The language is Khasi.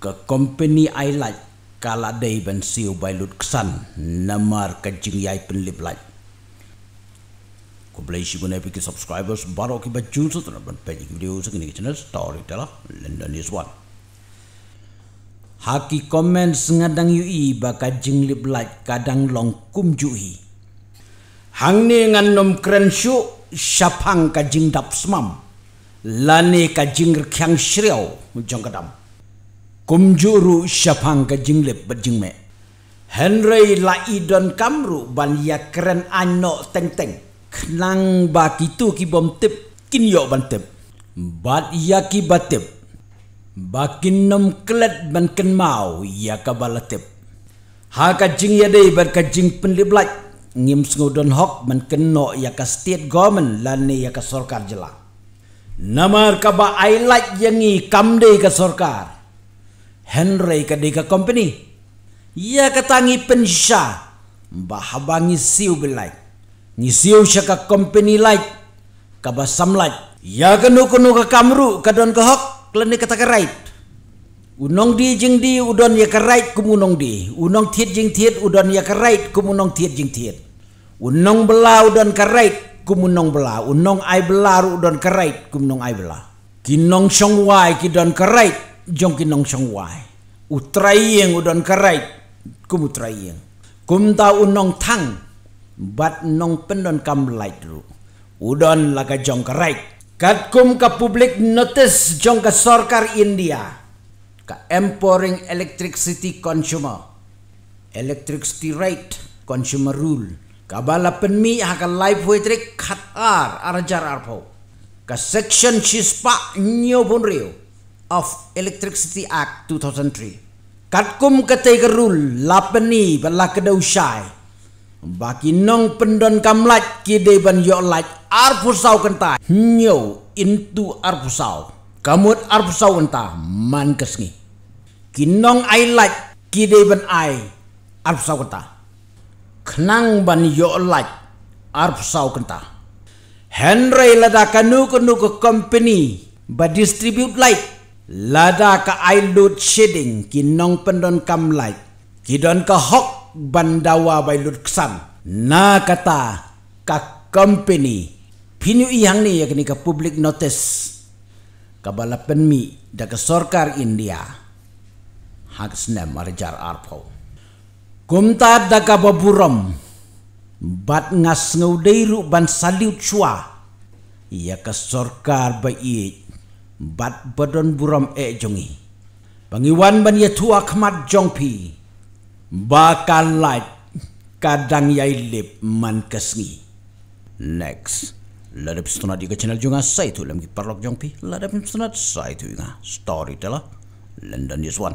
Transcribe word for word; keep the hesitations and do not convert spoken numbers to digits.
Ka company Ailait ka la dei ban siew bai lut ksan namar ka jingïai pynlip lait. Khublei shibun ïa phi ki subscribers baroh kiba ju sngewtynnat ban peit ïa ki video sha kane ka channel Storyteller London is one. Ha ki comments nga dang ïohi ba ka jinglip lait ka dang long kumjuh hi. Hangne ngan nym kren shuh shaphang ka jingdap smam lane ka jingrkhiang shriaw jong ka dam. Kumjuh ruh shaphang ka jinglip bad jingmeh. Hynrei la i donkam ruh ban ïakren aiñ noh teng teng khnang ba kito ki bym tip kin ïoh ban tip, bad ïa kiba tip ba kin nym klet ban kynmaw ïa kaba la tip. Ha ka jingïadei bad ka jingpynlip lait, ngim sngew don hok ban kynnoh ïa ka state government lane ïa ka sorkar jylla. Namar kaba ai lait ïa ngi kam dei ka sorkar, hynrei ka dei ka company. Ïa kata ngi pynshisha ba haba ngi siew bill lait, ngi siew sha ka company lait kaba sam lait. Ïa kano kano ka kam ruh ka don ka hok lane kata ka right. U nongdie jingdie u don ïa ka right kum u nongdie, u nongthied jingthied u don ïa ka right kum u nongthied jingthied. U nongbylla u don ka right kum u nongbylla, u nongai bylla ruh u don ka right kum u nongai bylla. Ki nongshong wai ki don ka right jong ki nongshong wai. U trai ïing u don ka right kum u trai ïing. Kumta u nongthang bad nongpyndonkam lait ruh u don la ka jong ka right. Katkum ka public notice jong ka sorkar India, ka Empowering Electricity Consumer, Electricity Rate Consumer Rule, kaba la pynmih ha ka laiphew tarik khatar ar hajar arphew, ka section shispah hynñiewphew hynriew of Electricity Act two thousand three. Katkum katei ka rule la pyni ba la kdew shai ba ki nongpyndonkam lait ki dei ban ïoh lait arphew saw kynta hynñiew into arphew saw, ka mut arphew saw kynta man ka sngi. Ki nongai lait ki dei ban ai arphew saw kynta khnang ban ïoh lait arphew saw kynta. Hynrei lada kano kano ka company ba distribute lait, lada ka ai load shedding, ki nongpyndonkam lait ki don ka hok ban dawa bai lut ksan na kata ka company. Phin ïohi hangne ïa kane ka public notice kaba la pynmih da ka sorkar India ha ka snem ar hajar arphew. Kumta da kaba burom bad nga sngewdei ruh ban salute shuwa ïa ka sorkar ba ïeit bad ba don burom eh jong ngi, ba ngi wan ban ïathuh ha khmat jong phi ba ka lait ka dang ïai lip man ka sngi. Next, lada phi sngewtynnat ïa ka channel jong nga sa ïathuh lem ki paralok jong phi, lada phi sngewtynnat sa ïathuh ïa nga. Storyteller London is one.